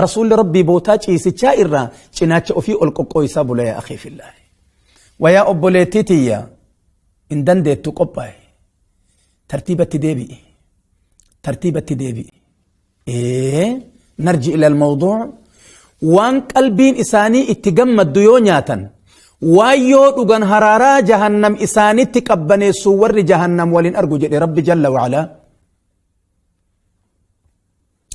Rasuulli Rabbii bootaa ciisichaa irraa cinaacha ofii ol qoqqooysaa bula yaa akhii fillaahi. Wayaa obboleettii tiyya hin dandeettu qophaa'e. Tartiibatti deebi'i. Tartiibatti deebi'i. Ee narji ila almawduu waan qalbiin isaanii itti gammaddu yoo nyaatan waan yoo dhugan haraaraa jahannam isaanitti qabbaneessu warri jahannam waliin argu jedhe Rabbi jalla wa'alaa.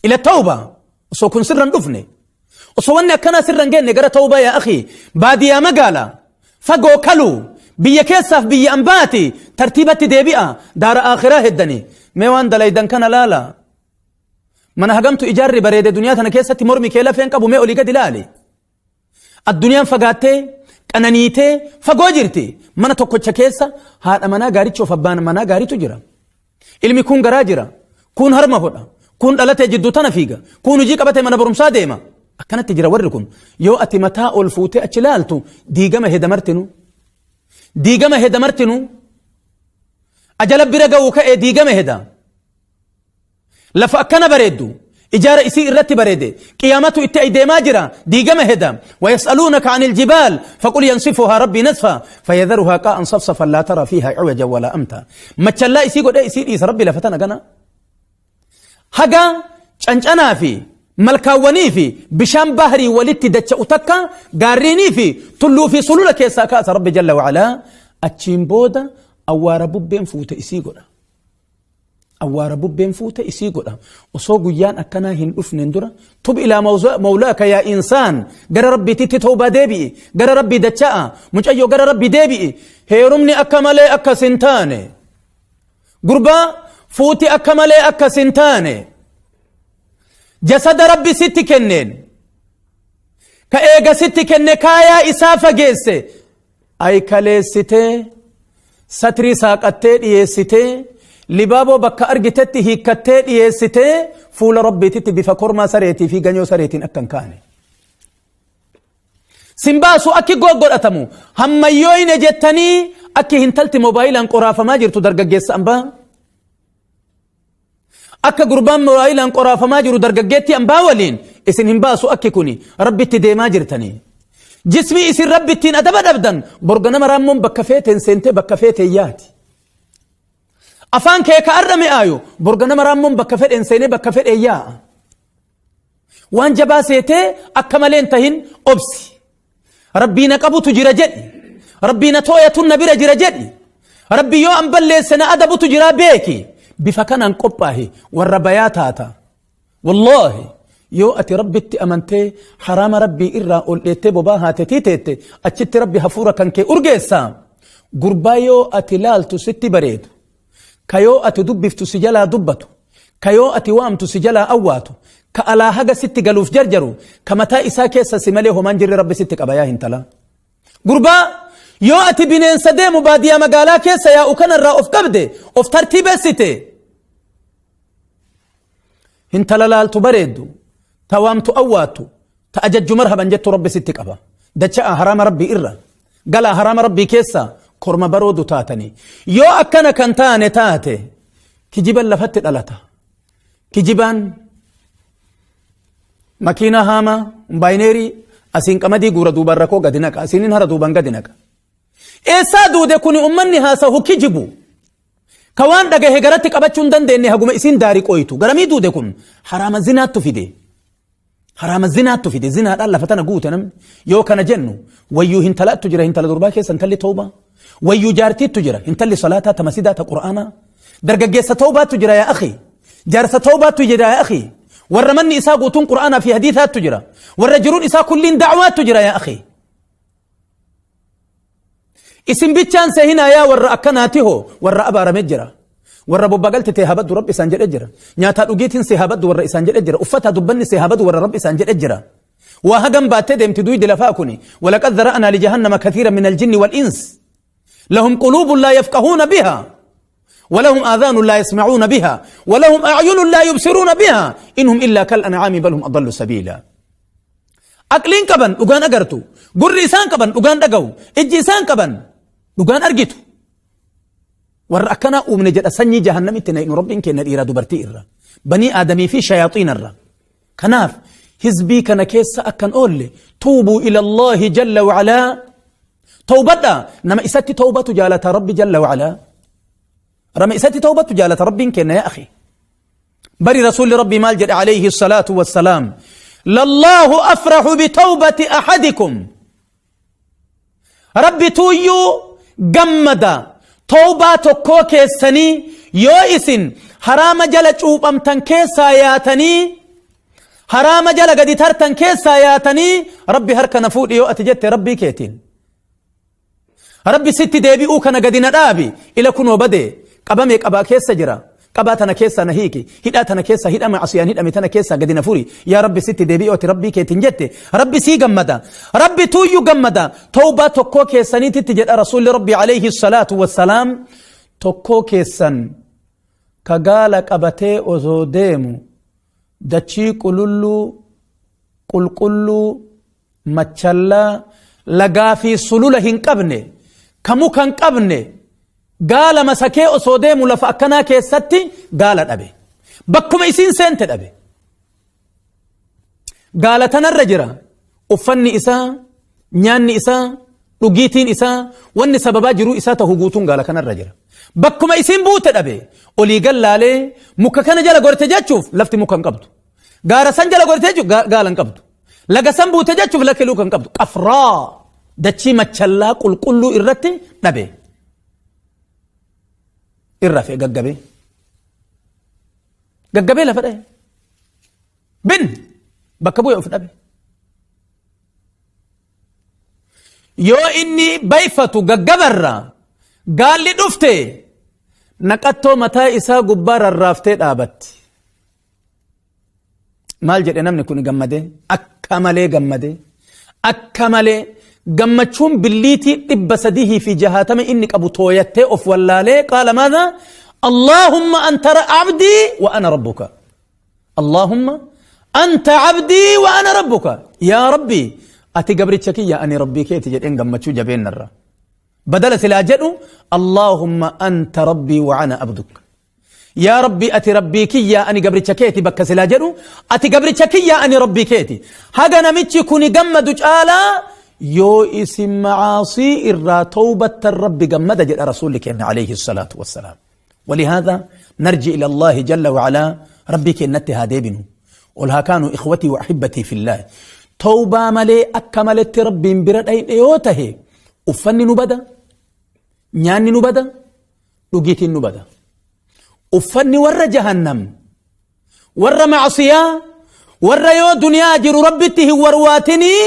Ila tawba osoo kun sirra hin dhufne osoo wanni akkanaa sirra hin geenne gara tawbaa yaa akhi baadiyaa magaala fagoo kaluu biyya keessaaf biyya ambaati tartiibatti deebi'a daara akhiraa heddani mee waan dalaydan kana laala mana hagamtu ijaarri bareede duniyaa tana keessatti mormi kee lafeen qabu mee olii gadi laali Addunyaan fagaattee, qananiitee fagoo jirti. Mana tokkocha keessa haadha manaa gaarichoof abbaan manaa gaariitu jira. Ilmi kun garaa jira. Kun harma hodha. Kun dhalatee jidduu tana fiiga. Kun hojii qabatee mana barumsaa deema. Akkanatti jira warri kun. Yoo ati mataa ol fuutee achi laaltu diigama hedamartinu. Diigama hedamartinu. Ajala bira ga'uu ka'ee diigama heda. Lafa akkana bareeddu ijaara isii irratti bareede qiyaamatu itti ay deemaa jira diigama heda wayas'aluunaka ani aljibaal faqul yansifuhaa rabbii nasfa fayadharuhaa qaa'an safsafan laa tara fiihaa ciwajan walaa amta machallaa isii godhee isii dhiisa rabbi lafa tana gana haga cancanaa fi malkaawwanii fi bishaan bahrii walitti dacha'u takka gaarriinii fi tulluu fi sulula keessaa kaasa rabbi jalla wa'alaa achiin booda awwaara bubbeen fuute isii godha Awwaara bubbeen fuute isii godha. Osoo guyyaan akkanaa hin dhufneen dura tub ilaa mawlaaka yaa insaan gara rabbiititti tawbaa deebi'i gara rabbii dacha'a mucayyoo gara rabbii deebi'i heerumni akka malee akkas hin taane gurbaa fuuti akka malee akkas hin taane jasada rabbi sitti kenneen ka eega sitti kenne kaayaa isaa fageesse Aykaleessitee, satrii saaqattee dhiyeessitee, libaaboo bakka argitetti hiikkattee dhiyeessitee fuula Rabbiititti bifa kormaa sareetii fi ganyoo sareetiin akka hin kaane. Sin baasu akki godhatamu hammayyooyne jettanii akki hintalti moobaayilaan qoraafamaa jirtu dargaggeessa ambaa. Akka gurbaan moobaayilaan qoraafamaa jiru dargaggeettii ambaa waliin isin hin baasu akki kuni rabbitti deemaa jirtanii. Jismii isin rabbittiin adaba dhabdan borga nama raammoon bakka feeteen seentee bakka feeteen yaati. Afaan kee ka arra mi'aayu borga nama raammoon bakka fedheen seenee bakka fedheen yaa'a. Waan jabaa seetee akka malee hin tahin obsi. Rabbii na qabutu jira jedhi. Rabbii na tooyatu na bira jira jedhi. Rabbii yoo an balleesse na adabutu jira beeki. Bifa kanaan qophaahi warra bayaa taata. Wallaahi yoo ati rabbitti amantee haraama rabbii irraa ol dheettee bobaa haatetii teette achitti rabbi hafuura kan kee urgeessa. Gurbaa yoo ati laaltu sitti bareedu. Ka yoo ati dubbiftu si jalaa dubbatu. Ka yoo ati waamtu si jalaa awwaatu. Ka alaa haga sitti galuuf jarjaru. Ka mataa isaa keessa si malee homaan jirre rabbi sitti qaba yaa hintalaa. Gurbaa yoo ati bineensa deemu baadiyaa magaalaa keessa yaa'u kanarraa of qabde of tartiibessite. Hintala laaltu bareeddu. Ta waamtu awwaattu. Ta ajajju marhaban jettu rabbi sitti qaba. Dacha'a haraama rabbii irra. Galaa haraama rabbii keessa korma baroodu taatanii. Yoo akkana kan taane taate kijiban lafatti dhalata. Kijibaan makiinaa haamaa baayineerii asiin qamadii guura duubaan rakoo gadi naqa asiin hara duubaan gadi naqa. Eessaa duude kuni ummanni haasahu kijibu. Ka waan dhagahe garatti qabachuu hin dandeenye haguma isiin daarii qoytu. Garamii duude kun haraama zinaattu fide. Haraama zinaattu fide zinaadhaan lafa tana guute namni yoo kana jennu wayyuu hintalaattu jira hintala durbaa keessa intalli tawbaa wayyuu jaartiittu jira intalli salaataa ta masidaa ta qur'aanaa dargaggeessa tawbaattu jira yaa akhi jaarsa tawbaattu jira yaa akhi warra manni isaa guutuun qur'aanaa fi hadiisaattu jira warra jiruun isaa kulliin da'waattu jira yaa akhi Isin bichaan sehinaa yaa warra akkanaati hoo warra abaarame jira. Warra bobbagalti tee habaddu rabbi isaan jedhe jira. Nyaataa dhugiitiin see habaddu warra isaan jedhe jira. Uffataa dubbanni see habadu warra rabbi isaan jedhe jira. Waa hagam baattee deemti duydi lafaa kuni. Walaqad zara'anaa lijahannama kathiira min aljinni wal ins. Lahum quluubun laa yafqahuuna bihaa. ولهم آذان لا يسمعون بها ولهم أعين لا يبصرون بها إنهم إلا كالأنعام بل هم أضل سبيلا Aqliin qaban dhugaan agartu. Gurri isaan qaban dhugaan dhaga'u. Ijji isaan qaban dhugaan argitu. Warra akkanaa uumne jedha sanyii jahannamitti naqnu rabbiin kenna dhiiraa dubartii irra. Banii aadamii fi shayaaxiina irra. Kanaaf Hizbii kana keessa akkan oolle tuubuu ila Allaahi jalla wa'alaa. Tawbadha nama isatti tawbatu jaalata Rabbi jalla wa'alaa. Nama isatti tawbatu jaalata Rabbiin kenna yaa akhi. Bari Rasuulli Rabbii maal jedhe alayhi salaatu wassalaam. Lallaahu afrahu bitawbati ahadikum. Rabbi tuuyyuu gammada tawbaa tokkoo keessanii yoo isin haraama jala cuuphamtan keessaa yaatanii haraama jala gadi tartan keessaa yaatanii Rabbi harka na fuudhi yoo ati jette Rabbii keetiin. Rabbi sitti deebi'uu kana gadi na dhaabi ila kunoo bade qabamee qabaa keessa jira qabaa tana keessaa na hiiki hidhaa tana keessa hidhama asiyaan hidhame tana keessaa gadi na furi yaa Rabbi sitti deebi'uu ati Rabbii keetiin jette Rabbi sii gammada Rabbi tuuyyu gammada tawbaa tokkoo keessaniititti jedha Rasuulli Rabbi alayhi salaatu wassalaam tokkoo keessan ka gaala qabatee osoo deemu dachii qululluu qulqulluu machallaa lagaa fi sulula hin qabne ka muka hin qabne gaala masakee osoo deemu lafa akkanaa keessatti gaala dhabe bakkuma isiin seente dhabe gaala tanarra jira uffanni isaa nyaanni isaa dhugiitiin isaa wanni sababaa jiruu isaa ta'u guutuun gaala kanarra jira bakkuma isiin buute dhabe olii gallaalee muka kana jala gorte jechuuf lafti muka hin qabdu gaara san jala gorte jechuuf gaala hin qabdu Laga san buute jechuuf lakkee luka hin qabdu. Qafraa dachii machallaa qulqulluu irratti dhabe. Irra fe'e gaggabee. Gaggabee lafa dhahe. Bin bakka bu'e of dhabe. Yoo inni bayfatu gaggabarra gaalli dhufte naqattoo mataa isaa gubbaa rarraaftee dhaabatti. Maal jedhe namni kun gammadee akka malee gammadee akka malee gammachuun billiitii 360 inni qabu tooyattee of wallaalee qaala maadha Allaahumma anta abdii wa ana rabbuka Allaahumma anta abdii wa ana rabbuka yaa rabbi ati gabricha kiyya ani rabbii keeti jedheen gammachuu jabeennarra badala silaa jedhu Allaahumma anta rabbii wa ana abduka Yaa Rabbii ati Rabbii kiyyaa ani gabricha keeti bakka silaa jedhu ati gabricha kiyyaa ani Rabbii keeti. Haga namichi kuni gammadu caalaa yoo isin macaasii irraa tawbattan Rabbi gammada jedha Rasuulli keenya alayhi salaatu wassalaam. ولهذا نرجع إلى الله جل وعلا ربي كنتي هاديبنو ol haa kaanu ikhwatii wa ahibbatii fillaah tawbaa malee akka maletti rabbiin bira dhayne yoo tahe uffanni nu bada nyaanni nu bada dhugiitiin nu bada. Uffanni warra jahannam, warra macsiyaa, warra yoo duniyaa jiru rabbitti hin warwaatinii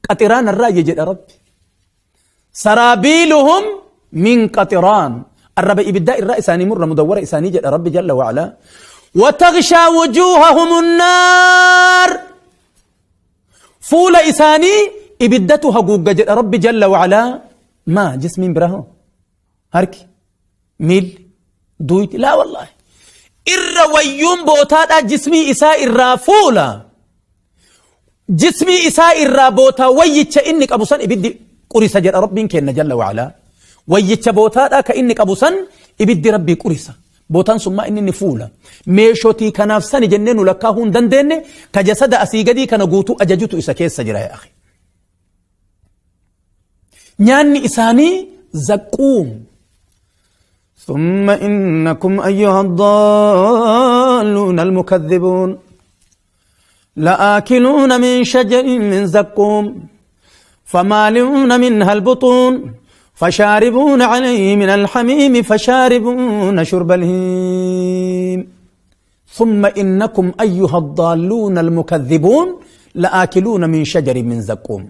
qaxiraan irraa iyya jedha rabbi. Saraabiiluhum min qaxiraan. Arraba ibiddaa irraa isaanii murra mudawwara isaanii jedha rabbi jalla wa'alaa. Watagshaa wujuuhahum annaar. Fuula isaanii ibiddatu haguugga jedha rabbi jalla wa'alaa. Maa jismiin biraa hoo? Harki, miilli, duuyti laa wallaahi. Irra wayyuun bootaadhaa jismii isaa irraa fuula. Jismii isaa irraa bootaa wayyicha inni qabu san ibiddi qurisa jedha rabbiin kenna jalla wa'alaa. Wayyicha bootaadhaa ka inni qabu san ibiddi rabbii qurisa. Bootaan sun maa inni inni fuula. Meeshotii kanaaf sani jennee nu lakkaahuu hin dandeenye ka jasada asii gadii kana guutuu ajajutu isa keessa jira yaa akhi. Nyaanni isaanii zaquum. ثم إنكم أيها الضالون المكذبون لآكلون من شجر من زقوم فمالئون منها البطون فشاربون عليه من الحميم فشاربون شرب الهيم ثم إنكم أيها الضالون المكذبون لآكلون من شجر من زقوم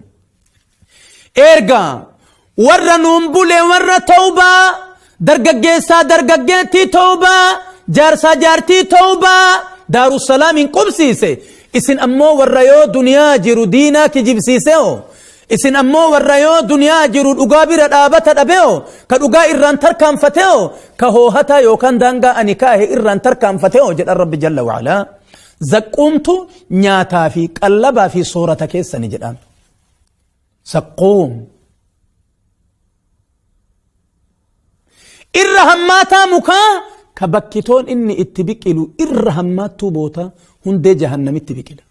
Erga warra nuun bule warra tawbaa dargaggeessaa dargaggeettii tawbaa jaarsaa jaartii tawbaa daarussalaamiin qubsiise isin ammoo warra yoo duniyaa jiru diinaa kijibsiiseo isin ammoo warra yoo duniyaa jiru dhugaa bira dhaabata dhabeo ka dhugaa irraan tarkaanfateo ka hoohataa yookaan daangaa ani kaahe irraan tarkaanfateo jedhan rabbi jalla wa'alaa Zaqquumtu nyaataa fi qallabaa fi soorata keessani jedhaan. Zaqquum. Irra hammaataa mukaa ka bakkitoon inni itti biqilu irra hammaattuu boota hundee jahannamitti biqila.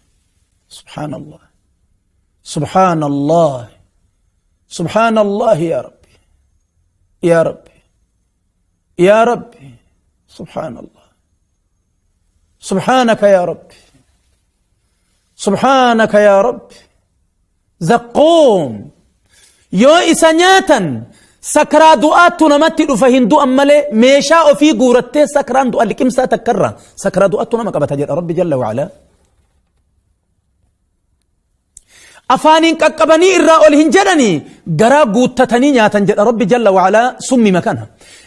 Subhaanallah. Subhaanallah. Subhaanallah yaa Rabbi. Yaa Rabbi. Yaa Rabbi. Subhaanallah. Subhaanaka yaa Rabbi. Subhaanaka yaa Rabbi. Zaqqoom. Yoo isa nyaatan sakraa du'aattu namatti dhufa hin du'an malee meeshaa ofii guurattee sakraan du'a liqimsaa takkarra sakraa du'aattu nama qabata jedha Rabbi jalla wa'alaa. Afaaniin qaqqabanii irraa ol hin jedhanii garaa guuttatanii nyaatan jedha Rabbi jalla wa'alaa summima kana.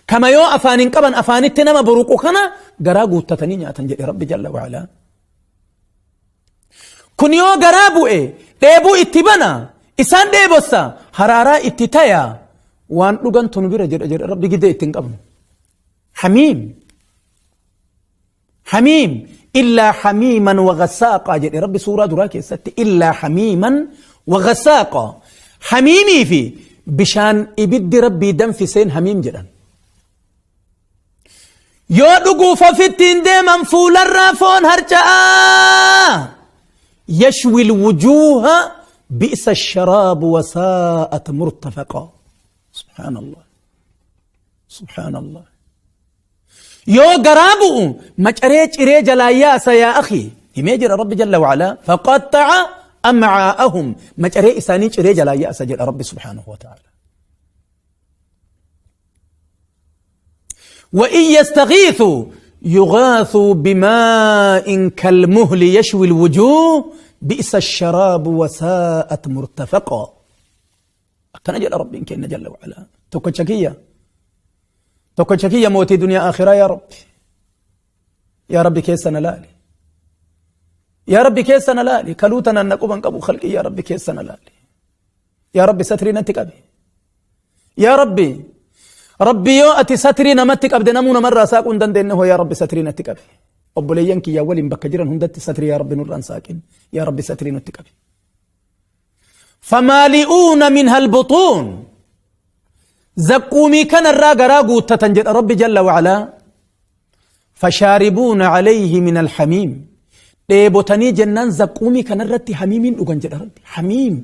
Kama yoo afaaniin qaban afaanitti nama buruqu kana garaa guuttatanii nyaatan jedhe Rabbi jalla wa'alaa. Kun yoo garaa bu'e dheebuu itti bana isaan dheebossa haraaraa itti taya waan dhugantu nu bira jedha jedha Rabbi gidee itti hin qabnu. Hamiim. Hamiim illaa hamiiman wagassaaqa jedhe Rabbi suuraa duraa keessatti illaa hamiiman wagassaaqa. Hamiimii fi bishaan ibiddi Rabbii danfiseen hamiim jedhan. Yoo dhuguuf ofitti hin deeman fuularraa foon harca'aa. Yashwi lwujuuha bi'sa sharaabu wasaa'at murtafaqa. Subhaanallah. Subhaanallah. Yoo garaa bu'u macaree ciree jalaa yaasa yaa akhi. Himee jira Rabbi jalla wa'alaa. Faqaxxa'a am'aa'ahum. Macaree isaanii ciree jalaa yaasa jedha Rabbi subhaanahu wa ta'ala. وإن يستغيثوا يغاثوا بماء كالمهل يشوي الوجوه بئس الشراب وساءت مرتفقا. Akkana jedha Rabbiin keenya jalla wa'alaa. Tokkicha kiyya. Tokkicha kiyya mootii duniyaa akhiraa yaa Rabbi. Yaa Rabbi keessa na laali. Yaa Rabbi keessa na laali. Kaluu tanaan na quban qabu khalqii yaa Rabbi keessa na laali. Yaa Rabbi satrii natti qabi. Yaa Rabbi Rabbi yoo ati satrii namatti qabde namuu namarraa saaquu hin dandeenye hoo yaa Rabbi satrii natti qabi. Obboleeyyan kiyyaa waliin bakka jiran hundatti satrii yaa Rabbi nurraan saaqin. Yaa Rabbi satrii nutti qabi. Famaali'uuna minha albuxuun. Zaqquumii kanarraa garaa guuttatan jedha Rabbi jalla wa'alaa. Fashaaribuuna alayhi min alhamiim. Dheebotanii jennaan zaqquumii kanarratti hamiimiin dhugan jedha Rabbi. Hamiim.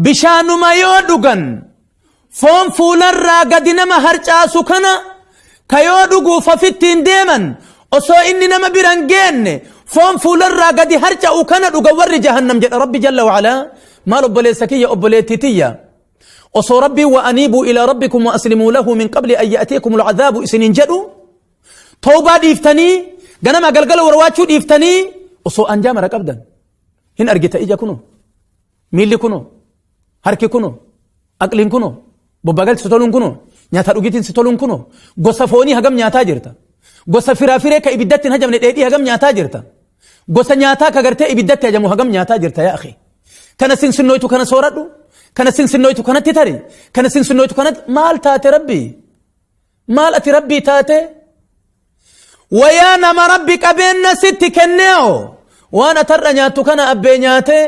Bishaanuma yoo dhugan foon fuularraa gadi nama harcaasu kana ka yoo dhuguuf ofitti hin deeman osoo inni nama bira hin geenne foon fuularraa gadi harca'u kana dhuga warri jahannam jedha Rabbi jalla wa'alaa. Maal obboleessa kiyya obboleettii tiyya. Osoo Rabbiin wa aniibuu ilaa rabbikum wa aslimuu lahu min qabli an ya'tiikum al'adhaabu isiniin jedhu tawbaa dhiiftanii ganama galgala warwaachuu dhiiftanii osoo anjaa mara qabdan hin argita ija kunoo miilli kunoo harki kunoo aqliin kunoo bobbagalti si toluun kunoo nyaata dhugitiin si toluun kunoo gosa foonii hagam nyaataa jirta gosa firaafiree ka ibiddatti hin hajamne dheedhii hagam nyaataa jirta gosa nyaataa ka gartee ibiddatti hajamu hagam nyaataa jirta yaa akhi Kana sinsinnoytu kana sooradhu. Kana sinsinnoytu kanatti tari. Kana sinsinnoytu kanatti maal taate rabbi? Maal ati rabbii taate? Wayaa nama rabbi qabeenna sitti kennee'o. Waan atarra nyaattu kana abbee nyaatee.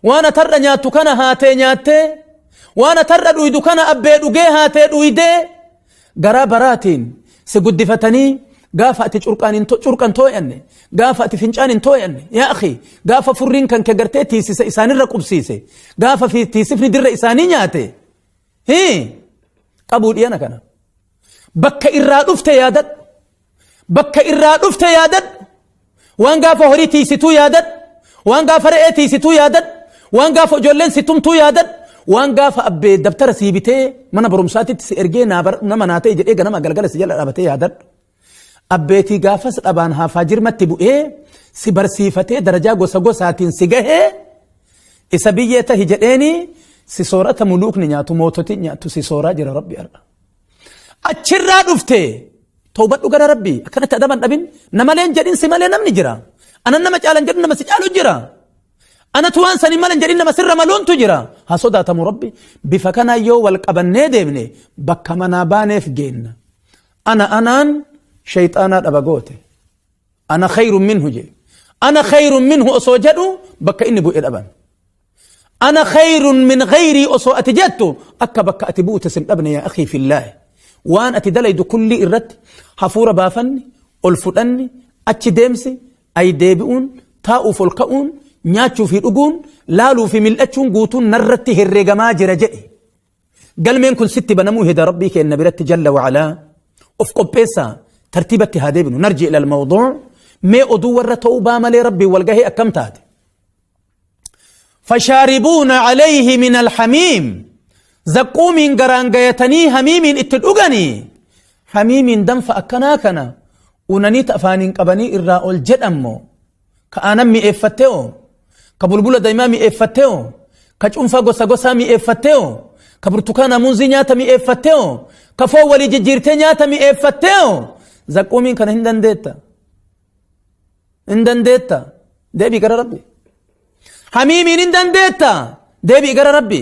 Waan atarra nyaattu kana haatee nyaattee. Waan atarra dhuydu kana abbee dhugee haatee dhuydee. Garaa baraatiin si guddifatanii gaafa ati curqaan hin curqan too'anne gaafa ati fincaan hin too'anne yaa akhi gaafa furriin kan kee gartee tiisisa isaanirra qubsiise gaafa fi tiisifni dirra isaanii nyaate hii qabuu dhiyana kana bakka irraa dhufte yaadadhu bakka irraa dhufte yaadadhu waan gaafa horii tiisituu yaadadhu waan gaafa re'ee tiisituu yaadadhu waan gaafa ijoolleen si tumtuu yaadadhu waan gaafa abbee dabtara sii bitee mana barumsaatitti si ergee naa bar- nama naa ta'e jedhee ganama galgala si jala dhaabatee yaadadhu abbeetii gaafas dhabaan haafaa jirmatti bu'ee si barsiifatee darajaa gosa gosaatiin si gahee isa biyyee tahi jedheeni si soorata muluukni nyaatu moototiin nyaatu si sooraa jira rabbi har'a. Achirraa dhufte tawbadhu gara rabbii akkanatti adaban dhabin namaleen jedhin si malee namni jira. Anan nama caalan jedhu nama si caalu jira. Anatu waan sanii malan jedhin nama sirra maluuntu jira. Haa sodaatamu rabbi bifa kanaa yoo wal qabannee deemne bakka manaa baaneef geenna. Ana anaan shayxaanaa dhaba goote. Ana khayrun minhu jedhe. Ana khayrun minhu osoo jedhu bakka inni bu'e dhaban. Ana khayrun min ghayrii osoo ati jettu akka bakka ati buute sin dhabne yaa akhii fillaahi. Waan ati dalaydu kullii irratti hafuura baafanni, ol fudhanni, achi deemsi, ay deebi'uun, taa'uuf ol ka'uun, nyaachuu fi dhuguun, laaluu fi mil'achuun guutuun narratti herreegamaa jira jedhe. Galmeen kun sitti banamuu heda Rabbii keenna biratti jalla wa'alaa. Of qopheessaa, tartiibatti haa deebinu. Narji ilal mawduu. Mee oduu warra tawbaa malee Rabbiin wal gahee akkam taate? Fashaaribuuna alayhi min alhamiim. Zaquumiin garaan gayatanii hamiimiin itti dhuganii. Hamiimiin danfa akkanaa kana unanii afaaniin qabanii irraa ol jedhammoo. Ka aanan mi'eeffatte'o, ka bulbula daymaa mi'eeffatte'o, ka cuunfaa gosa gosaa mi'eeffatte'o, ka burtukaana muuzii nyaata mi'eeffatte'o, ka foon walii jijjiirtee nyaata mi'eeffatte'o, zaquumiin kana hin dandeetta. Hin dandeetta. Deebii gara Rabbi. Hamiimiin hin dandeetta. Deebii gara Rabbi.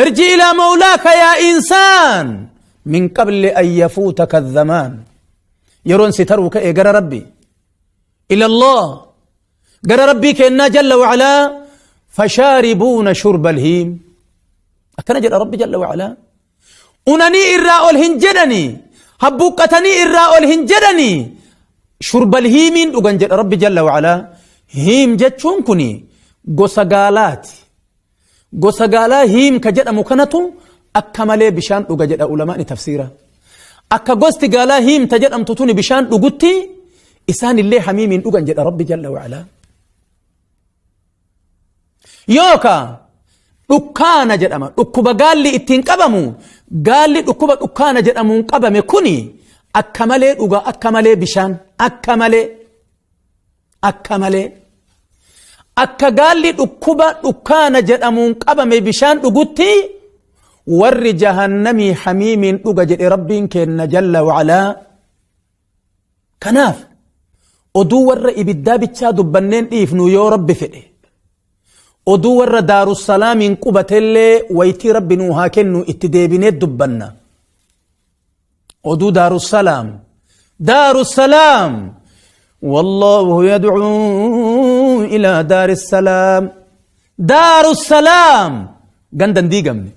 Irji ilaa mawlaaka yaa insaan min qabli an yafuutaka zamaan. Yeroon si taruu ka'e gara Rabbi. Ila Allah. Gara Rabbii kennaa jalla wa'alaa fashaaribuuna shurba alhiim. Akkana jedha Rabbi jalla wa'alaa. Unanii irraa ol hin jedhani. Habbuuqqatanii irraa ol hin jedhani. Shurbal hiimiin dhugan jedha Rabbi jalla wa'alaa. Hiim jechuun kuni gosa gaalaati. Gosa gaalaa hiim ka jedhamu kanatu akka malee bishaan dhuga jedha ulamaani tafsiira. Akka gosti gaalaa hiim ta jedhamtu tuni bishaan dhugutti isaan illee hamiimiin dhugan jedha Rabbi jalla wa'alaa. Yookaa dhukkaana jedhama. Dhukkuba gaalli ittiin qabamu, gaalli dhukkuba dhukkaana jedhamuun qabame kuni akka malee dhuga, akka malee bishaan, akka malee, akka malee. Akka gaalli dhukkuba dhukkaana jedhamuun qabame bishaan dhugutti warri jahannamii hamiimiin dhuga jedhe Rabbiin keenna jalla wa'alaa. Kanaaf oduu warra ibiddaa bichaa dubbanneen dhiifnu yoo Rabbi fedhe. Oduu warra Daarussalaamiin qubatellee waytii Rabbi nuu haa kennu itti deebinee dubbanna. Oduu Daarussalaam. Daarussalaam. Wallaahu yad'uu ilaa Daarissalaam. Daarussalaam. Ganda hin diigamne.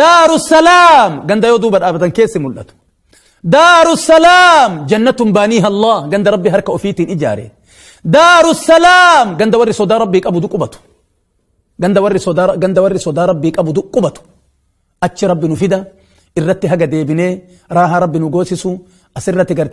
Daarussalaam. Ganda yoo duuba dhaabatan keessi mul'atu. Daarussalaam jannatun baaniiha Allah ganda Rabbi harka ofiitiin ijaare. Daarussalaam ganda warri sodaa Rabbii qabu qubatu. Ganda warri sodaa ganda warri sodaa Rabbii qabu qubatu. Achi Rabbi nu fida irratti haga deebinee raahaa Rabbi nu goosisu asirratti gartee.